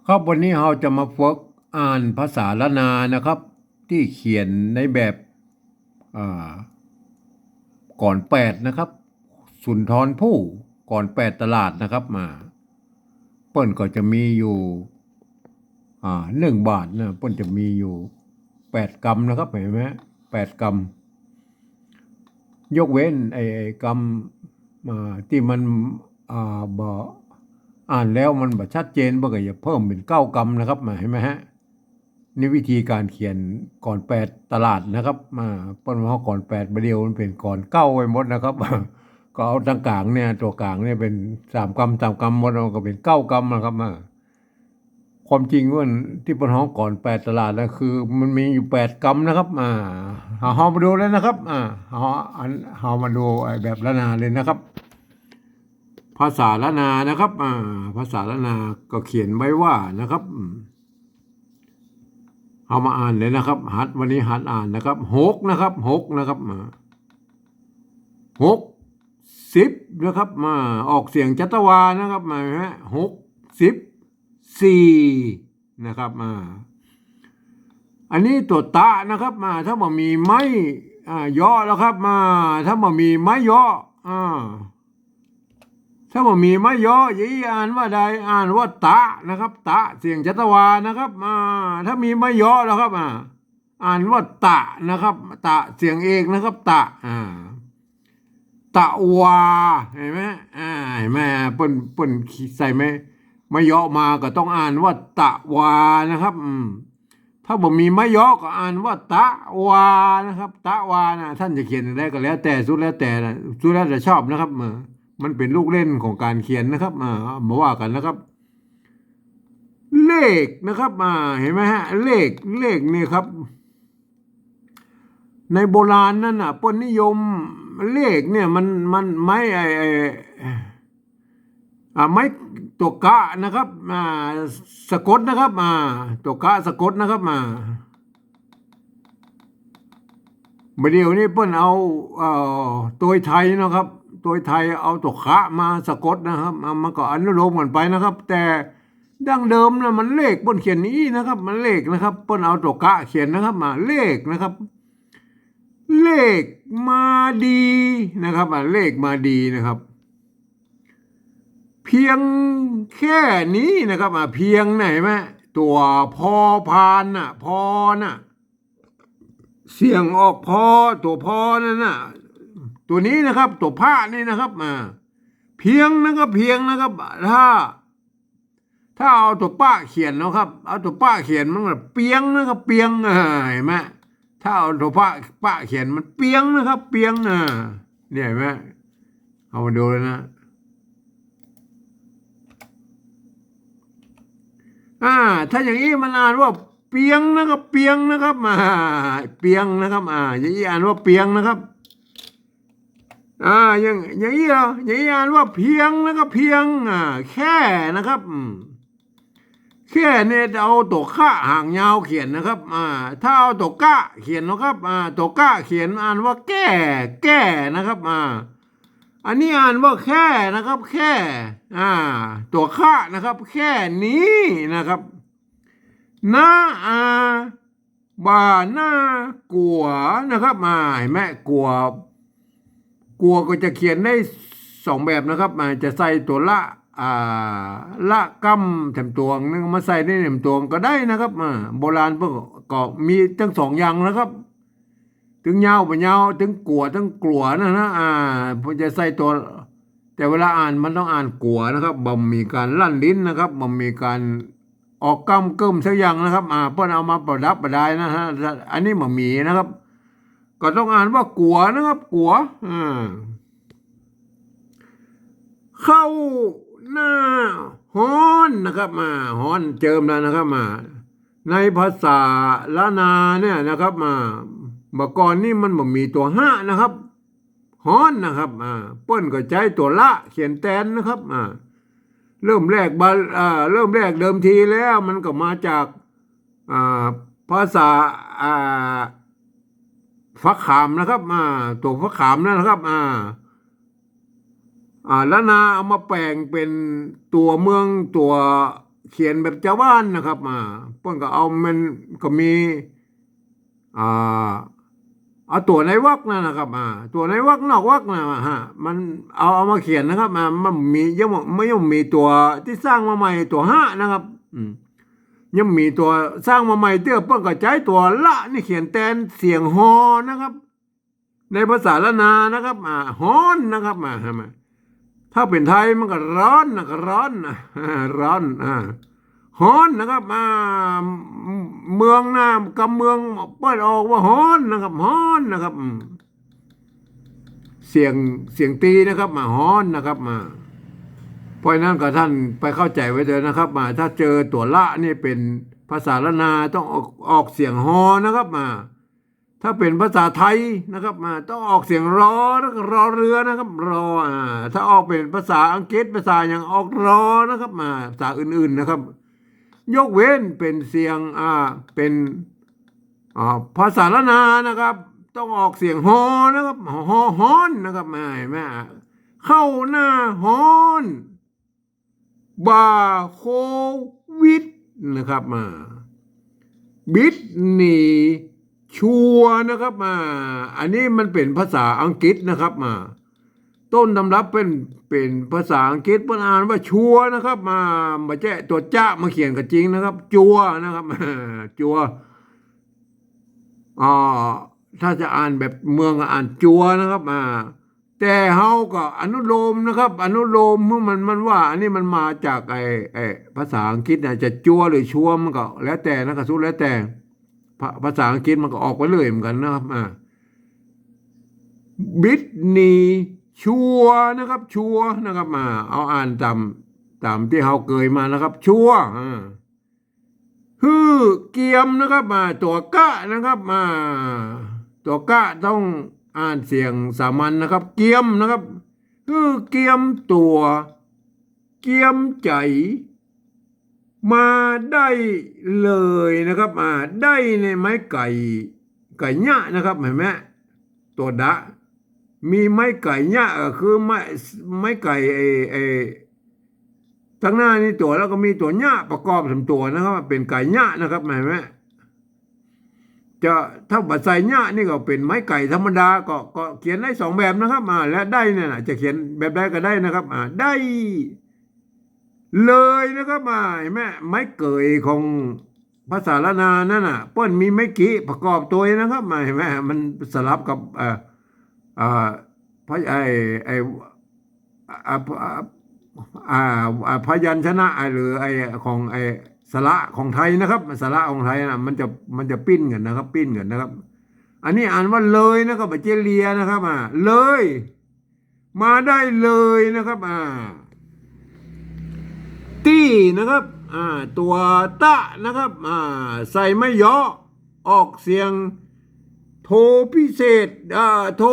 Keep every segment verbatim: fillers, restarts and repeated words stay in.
ครับ วันนี้เฮาจะมาฝึกอ่านภาษาล้านนานะครับ ตี้เขียนในแบบ อ่า กรแปดนะครับ สุนทรภู่ กรแปดตลาดนะครับ มา เปิ้นก็จะมีอยู่ อ่า หนึ่งบาทนะ เปิ้นจะมีอยู่แปดกำนะครับ หันก่อ แปดกำ ยกเว้นไอ้ ไอ้กำ อ่า ตี้มัน อ่า บ่ อ่านแล้วมันบ่ชัดเจน เปิ้นก็จะเพิ่มเป๋นเก้ากำนะครับ มา หันก่อ นี่วิธีก๋านเขียนกรแปดตลาดนะครับ มา เปิ้นว่ากรแปด บ่าเดี่ยวมันเป๋นกรเก้าไปหมดนะครับ ก็เอาต๋งก๋างเนี่ย ตั๋วก๋างเนี่ยเป๋นสามกำ สามกำหมด มันก็เป๋นเก้ากำนะครับ มา ความจริงว่าตี้เปิ้นฮ้องกรแปดตลาดนะ คือมันมีอยู่แปดกำนะครับ อ่า เฮา เฮามาดูเลยนะครับ อ่า เฮา อัน เฮามาดูไอ้แบบล้านนาเลยนะครับ ภาษาล้านนานะครับ อ่า ภาษาล้านนาก็เขียนไว้ว่านะครับ อืม เฮามาอ่านเลยนะครับ หัด วันนี้หัดอ่านนะครับ หกนะครับ หกนะครับ อ่า หก สิบนะครับ มา ออกเสียงจัตวานะครับ มา หันก่อ หก สิบ สี่นะครับ อ่า อันนี้ตั๋วตะนะครับ มา ถ้าบ่มีไม้ อ่า เยาะแล้วครับ มา ถ้าบ่มีไม้เยาะ อ่า ถ้าบ่มีไม้เยาะ จะอี้อ่านว่าใด อ่านว่าตะนะครับ ตะ เสียงจัตวานะครับ อ่า ถ้ามีไม้เยาะแล้วครับ อ่า อ่านว่าตะนะครับ ตะ เสียงเอกนะครับ ตะ อ่า ตะวา หันก่อ อ่า หันก่อ เปิ้น เปิ้นใส่ไม้ ไม้เยาะมาก็ต้องอ่านว่าตะวานะครับ อืม ถ้าบ่มีไม้เยาะก็อ่านว่าตะวานะครับ ตะวานะ ต้านจะเขียนอย่างใดก็แล้วแต่ สุดแล้วแต่นะ สุดแล้วแต่ชอบนะครับ เออ มันเป๋นลูกเล่นของก๋านเขียนนะครับ อ่า บ่ว่ากั๋นนะครับ เลขนะครับ อ่า หันก่อ เลข เลขนี่ครับ ในโบราณนั้นน่ะ เปิ้นนิยมเลขเนี่ย มัน มันไม้ไอ้ ไอ้ อ่า ไม้ตั๋วกะนะครับ อ่า สะกดนะครับ อ่า ตั๋วกะสะกดนะครับ อ่า บ่าเดี่ยวนี้เปิ้นเอา เอ่อ ตวยไทยนะครับ ตวยไทยเอาตั๋วขะมาสะกดนะครับ อ่า มันก็อนุโลมกั๋นไปนะครับ แต่ดั้งเดิมน่ะมันเลข เปิ้นเขียนอี้นะครับ มันเลขนะครับ เปิ้นเอาตั๋วกะเขียนนะครับ มา เลขนะครับ เลขมาดีนะครับ อ่า เลขมาดีนะครับ เพียงแค่นี้นะครับ อ่า เพียง หันก่อ ตั๋ว พอ พานน่ะ พอ น่ะ เสียงออกพอ ตั๋วพอนั่นน่ะ ตั๋วนี้นะครับ ตั๋วพะนี่นะครับ อ่า เพียงนะครับ เพียงนะครับ ถ้า ถ้าเอาตั๋วปะเขียนนะครับ เอาตั๋วปะเขียนมันก็เปียงนะครับ เปียง อ่า หันก่อ ถ้าเอาตั๋วปะ ปะเขียนมันเปียงนะครับ เปียง อ่า เนี่ยหันก่อ เอามาดูเลยนะ อ่า ถ้าอย่างอี้มันอ่านว่าเปียงนะครับ เปียงนะครับ อ่า เปียงนะครับ อ่า อย่างอี้อ่านว่าเปียงนะครับ อ่า อย่าง อย่างอี้เหรอ อย่างอี้อ่านว่าเพียงนะครับ เพียง อ่า แค่นะครับ อืม แค่เนี่ยจะเอาตั๋วขะหางยาวเขียนนะครับ อ่า ถ้าเอาตั๋วกะเขียนนะครับ อ่า ตั๋วกะเขียนอ่านว่าแก้ แก้นะครับ อ่า อันนี้อ่านว่าแค่นะครับ แค่ อ่า ตั๋วขะนะครับ แค่นี้นะครับ นะ อ่า บ่าหน้ากั๋วนะครับ อ่า หันก่อ กั๋ว กั๋วก็จะเขียนได้สองแบบนะครับ อ่า จะใส่ตั๋วละ อ่า ละก้ำแถมตั๋วนึ่งมาใส่ในแถมตั๋วก็ได้นะครับ อ่า โบราณเปิ้นก็มีตึงสองอย่างนะครับ ตึงยาวบ่ยาว ตึงกั๋ว ตึงกลั๋วนะนะ อ่า เปิ้นจะใส่ตั๋ว แต่เวลาอ่านมันต้องอ่านกั๋วนะครับ บ่มีก๋านลั่นลิ้นนะครับ บ่มีก๋านออกก้ำกึ้มสักอย่างนะครับ อ่า เปิ้นเอามาประดับประดายนะฮะ อันนี้บ่มีนะครับ ก็ต้องอ่านว่ากั๋วนะครับ กั๋ว อ่า เข้าหน้าฮ้อนนะครับ อ่า ฮ้อนเจิมแล้วนะครับ อ่า ในภาษาล้านนาเนี่ยนะครับ อ่า บ่าก่อนนี่มันบ่มีตั๋วหะนะครับ ฮ้อนนะครับ อ่า เปิ้นก็ใจ๊ตั๋วละเขียนแตนนะครับ อ่า เริ่มแรกบา อ่า เริ่มแรกเดิมทีแล้วมันก็มาจาก อ่า ภาษา อ่า ฝากขามนะครับ อ่า ตั๋วฝากขามนั่นนะครับ อ่า อ่า ล้านนาเอามาแป๋งเป๋นตั๋วเมือง ตั๋ว เขียนแบบจาวบ้านนะครับ อ่า เปิ้นก็เอา มันก็มี อ่า เอาตั๋วในวรรคนั่นนะครับ อ่า ตั๋วในวรรคนอกวรรคนะฮะ มันเอา เอามาเขียนนะครับ อ่า มันมี ยังบ่ มันยังมีตั๋วตี้สร้างมาใหม่ตั๋วฮะนะครับ อืม ยังมีตั๋วสร้างมาใหม่เตื้อ เปิ้นก็ใจ๊ตั๋วละนี่เขียนแตนเสียงฮอนะครับ ในภาษาล้านนานะครับ อ่า ฮ้อนนะครับ อ่า หันก่อ ถ้าเป๋นไทยมันก็ร้อนนะ ก็ร้อนนะ อ่า ร้อน อ่า ฮ้อนนะครับ อ่า เมืองนะ กำเมืองเปิ้นออกว่าฮ้อนนะครับ ฮ้อนนะครับ อืม เสียง เสียงตีนะครับ มาฮ้อนนะครับ มา เพราะฉะนั้นก็ต้านไปเข้าใจ๋ไว้เถอะนะครับ มา ถ้าเจอตั๋วละนี่เป๋นภาษาล้านนาต้องออก ออกเสียงฮอนะครับ มา ถ้าเป๋นภาษาไทยนะครับ มา ต้องออกเสียงรอ แล้วก็รอเรือนะครับ รอ อ่า ถ้าออกเป๋นภาษาอังกฤษ ภาษาหยังออกรอนะครับ มา ภาษาอื่นๆนะครับ ยกเว้นเป๋นเสียง อ่า เป๋น อ่า ภาษาล้านนานะครับ ต้องออกเสียงฮอนะครับ ฮอ ฮ้อนนะครับ มา หันก่อ เข้าหน้าฮ้อน บ่าโควิดนะครับ มา บิดหนีชัวนะครับ มา อันนี้มันเป๋นภาษาอังกฤษนะครับ มา ต้นตำรับเป๋น เป๋นภาษาอังกฤษ เปิ้นอ่านว่าชัวนะครับ มา บ่ใจ้ตั๋วจะมาเขียนก็จริงนะครับ จัวนะครับ จัว อ่า ถ้าจะอ่านแบบเมืองก็อ่านจัวนะครับ อ่า แต่เฮาก็อนุโลมนะครับ อนุโลม เมื่อมัน มันว่า อันนี้มันมาจากไอ้ ไอ้ภาษาอังกฤษนะ จะจัวหรือชัวมันก็แล้วแต่นะครับ สุดแล้วแต่ ภา ภาษาอังกฤษมันก็ออกไปเรื่อยเหมือนกันนะครับ อ่า บิดหนีชัวนะครับ ชัวนะครับ อ่า เอาอ่านต๋าม ต๋ามตี้เฮาเกยมานะครับ ชัว อ่า หื้อเกียมนะครับ อ่า ตั๋วกะนะครับ อ่า ตั๋วกะต้องอ่านเสียงสามัญนะครับ เกียมนะครับ หื้อเกียมตั๋ว เกียมใจ๋ มาได้เลยนะครับ อ่า ได้ในไม้ไก่ ไก่เยียะนะครับ หันก่อ ตั๋วดะ มีไม้ไก่เยียะ ก็คือไม้ ไม้ไก่ ไอ้ ไอ้ ตังหน้านี่ตั๋ว แล้วก็มีตั๋วเยียะประกอบสามตั๋วนะครับ เป๋นไก่เยียะนะครับ หันก่อ จะ ถ้าบ่ใส่เยียะนี่ก็เป๋นไม้ไก่ธรรมดา ก็ ก็เขียนได้สองแบบนะครับ อ่า และได้เนี่ยนะ จะเขียนแบบใดก็ได้นะครับ อ่า ได้ เลยนะครับ อ่า หันก่อ ไม้เกยของภาษาล้านนานั่นน่ะ เปิ้นมีไม้กิประกอบตวยนะครับ อ่า หันก่อ มันสลับกับ อ่า อ่า พะ ไอ้ ไอ้ อ่า อ่า อ่า อ่า พยัญชนะ อ่า หรือไอ้ของไอ้สระของไทยนะครับ สระของไทยนะ มันจะ มันจะปิ้นกั๋นนะครับ ปิ้นกั๋นนะครับ อันนี้อ่านว่าเลยนะครับ บ่ใจ้เลียนะครับ อ่า เลย มาได้เลยนะครับ อ่า ตี้นะครับ อ่า ตั๋วตะนะครับ อ่า ใส่ไม้เยาะ ออกเสียงโทพิเศษ อ่า โท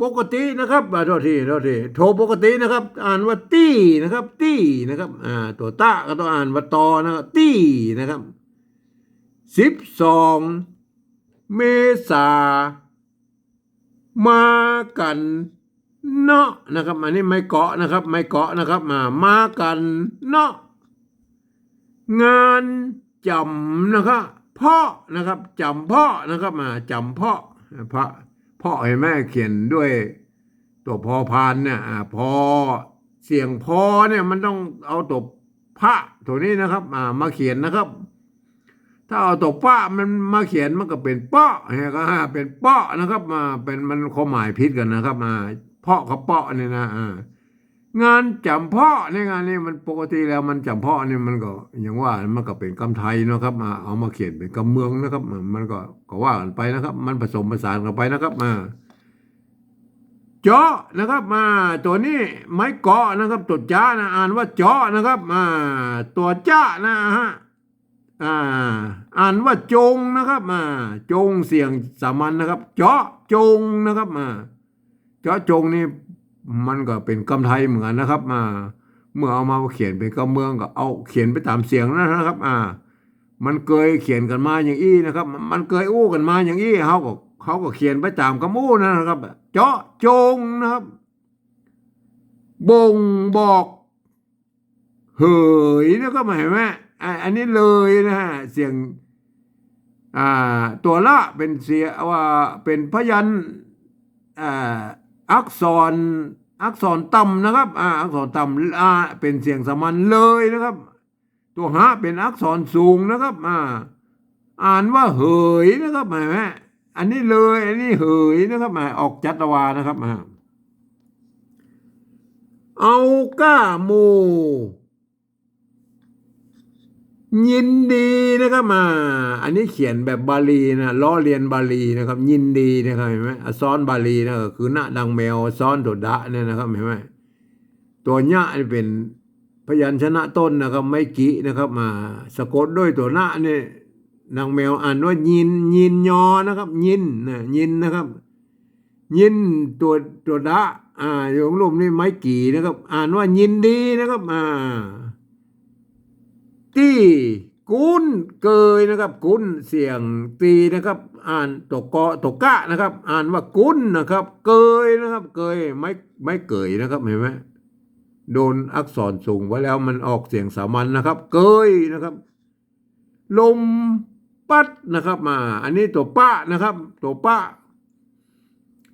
ปกตินะครับ อ่า โทษที โทษที โทปกตินะครับ อ่านว่าตี้นะครับ ตี้นะครับ อ่า ตั๋วตะก็ต้องอ่านว่าตอนะครับ ตี้นะครับ สิบสอง เมษา มากั๋นเนาะนะครับ อันนี้ไม้เกาะนะครับ ไม้เกาะนะครับ มา มากั๋นเนาะ งานจ๋ำนะครับ เพาะนะครับ จ๋ำเพาะนะครับ มา จ๋ำเพาะ เพาะ เพาะ หันก่อ เขียนด้วยตั๋วพอพานเนี่ย อ่า พอ เสียงพอเนี่ยมันต้องเอาตั๋วพะตั๋วนี้นะครับ อ่า มาเขียนนะครับ ถ้าเอาตั๋วปะมันมาเขียนมันก็เป๋นเปาะ หันก่อ เป๋นเปาะนะครับ อ่า เป๋น มันความหมายผิดกั๋นนะครับ อ่า เพาะกับเปาะเนี่ยนะ อ่า งานจ๋ำเพาะในงานนี้มันปกติแล้วมันจ๋ำเพาะนี่มันก็อย่างว่ามันก็เป๋นกำไทยเนาะครับ มาเอามาเขียนเป๋นกำเมืองนะครับ มันก็ ก็ว่ากั๋นไปนะครับ มันผสมผสานกั๋นไปนะครับ มา เจาะนะครับ มา ตั๋วนี้ไม้เกาะนะครับ ตั๋วจ๊ะนะ อ่านว่าเจาะนะครับ มา ตั๋วจ๊ะนะฮะ อ่า อ่านว่าจงนะครับ มา จงเสียงสามัญนะครับ เจาะจงนะครับ มา เจาะจงนี่มันก็เป๋นกำไทยเหมือนกั๋นนะครับ มา เมื่อเอามาเขียนเป๋นกำเมืองก็เอาเขียนไปต๋ามเสียงนั้นนะครับ อ่า มันเกยเขียนกั๋นมาอย่างอี้นะครับ มันเกยอู้กั๋นมาอย่างอี้ เฮาก็ เฮาก็เขียนไปต๋ามกำอู้นั่นนะครับ เจาะจงนะครับ บ่งบอก เหยนะครับ เห็นไหม อ่ะ อันนี้เลยนะฮะ เสียง อ่า ตั๋วละเป๋นเสียง ว่าเป๋นพยัญชนะ อ่า อักษร อักษรต่ำนะครับ อ่า อักษรต่ำ อ่า เป๋นเสียงสามัญเลยนะครับ ตั๋วหะเป๋นอักษรสูงนะครับ อ่า อ่านว่าเหยนะครับ เห็นไหม อันนี้เลย อันนี้เหยนะครับ อ่า ออกจัตวานะครับ อ่า เอาก้าหมู่ ยินดีนะครับ อ่า อันนี้เขียนแบบบาลีนะ ล้อเลียนบาลีนะครับ ยินดีนะครับ เห็นไหม อักษรบาลีนะ ก็คือนะดังแมว อักษรตั๋วดะเนี่ยนะครับ เห็นไหม ตั๋วยะนี่เป๋นพยัญชนะต้นนะครับ ไม้กินะครับ มาสะกดด้วยตั๋วนะเนี่ย ดังแมว อ่านว่ายิน ยินยอนะครับ ยินนะ ยินนะครับ ยินตั๋ว ตั๋วดะ อ่า อยู่ข้างลุ่มนี่ไม้กินะครับ อ่านว่ายินดีนะครับ อ่า ตี้ กุ้นเกยนะครับ กุ้น เสียงตรีนะครับ อ่านตั๋วกอ ตั๋วกะนะครับ อ่านว่ากุ้นนะครับ เกยนะครับ เกย ไม้ ไม้เกยนะครับ เห็นไหม โดนอักษรสูงไว้แล้วมันออกเสียงสามัญนะครับ เกยนะครับ ลมปัดนะครับ มา อันนี้ตั๋วปะนะครับ ตั๋วปะ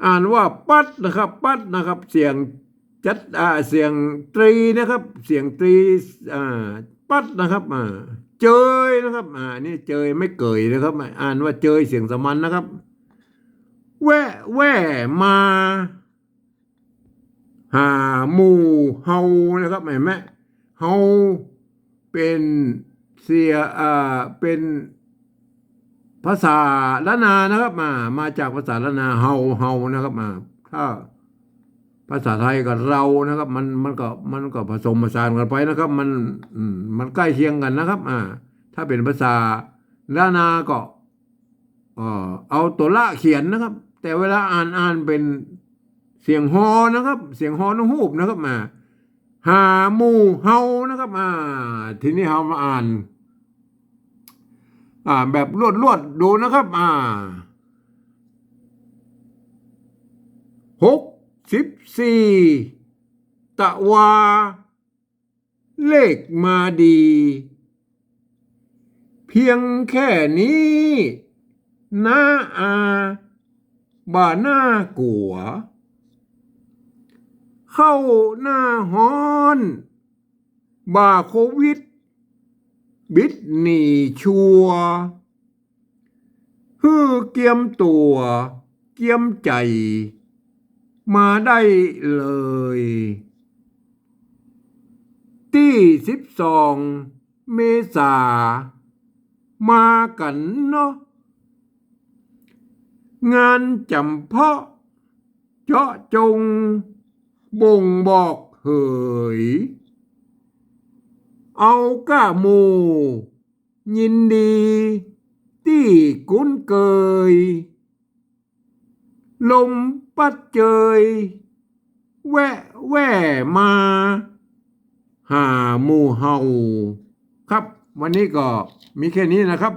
อ่านว่าปัดนะครับ ปัดนะครับ เสียงจัด อ่า เสียงตรีนะครับ เสียงตรี อ่า ปัดนะครับ อ่า เจยนะครับ อ่า อันนี้เจย ไม้เกยนะครับ อ่านว่าเจย เสียงสามัญนะครับ แวะ แว่มา หาหมู่เฮานะครับ เห็นไหม เฮาเป๋นเสีย อ่า เป๋นภาษาล้านนานะครับ มา มาจากภาษาล้านนา เฮา เฮานะครับ มา ถ้าภาษาไทยก็เรานะครับ มัน มันก็ มันก็ผสมผสานกันไปนะครับ มัน อืม มันใกล้เคียงกันนะครับ อ่า ถ้าเป๋นภาษาล้านนาก็ เอ่อ เอาตั๋วละเขียนนะครับ แต่เวลาอ่าน อ่านเป๋นเสียงฮอนะครับ เสียงฮอนุฮูปนะครับ มา หาหมู่เฮานะครับ อ่า ทีนี้เฮามาอ่าน อ่า แบบรวดๆ ดูนะครับ อ่า หกสิบสี่ ตะวา เลขมาดี เพียงแค่นี้นะอา บ่าน่ากั๋ว เข้าหน้าฮ้อน บ่าโควิด บิดหนีชัวร์ หื้อเกียมตั๋ว เกียมใจ๋ มาได้เลย ตี้สิบสอง เมษา มากั๋นเนาะ งานจ๋ำเพาะ เจาะจง บ่งบอกเหย เอาก้าหมู่ ยินดี ตี้กุ้นเกย ลมปั๊ดเจย แวะแว่มา หาหมู่เฮา ครับ วันนี้ก็มีแค่นี้นะครับ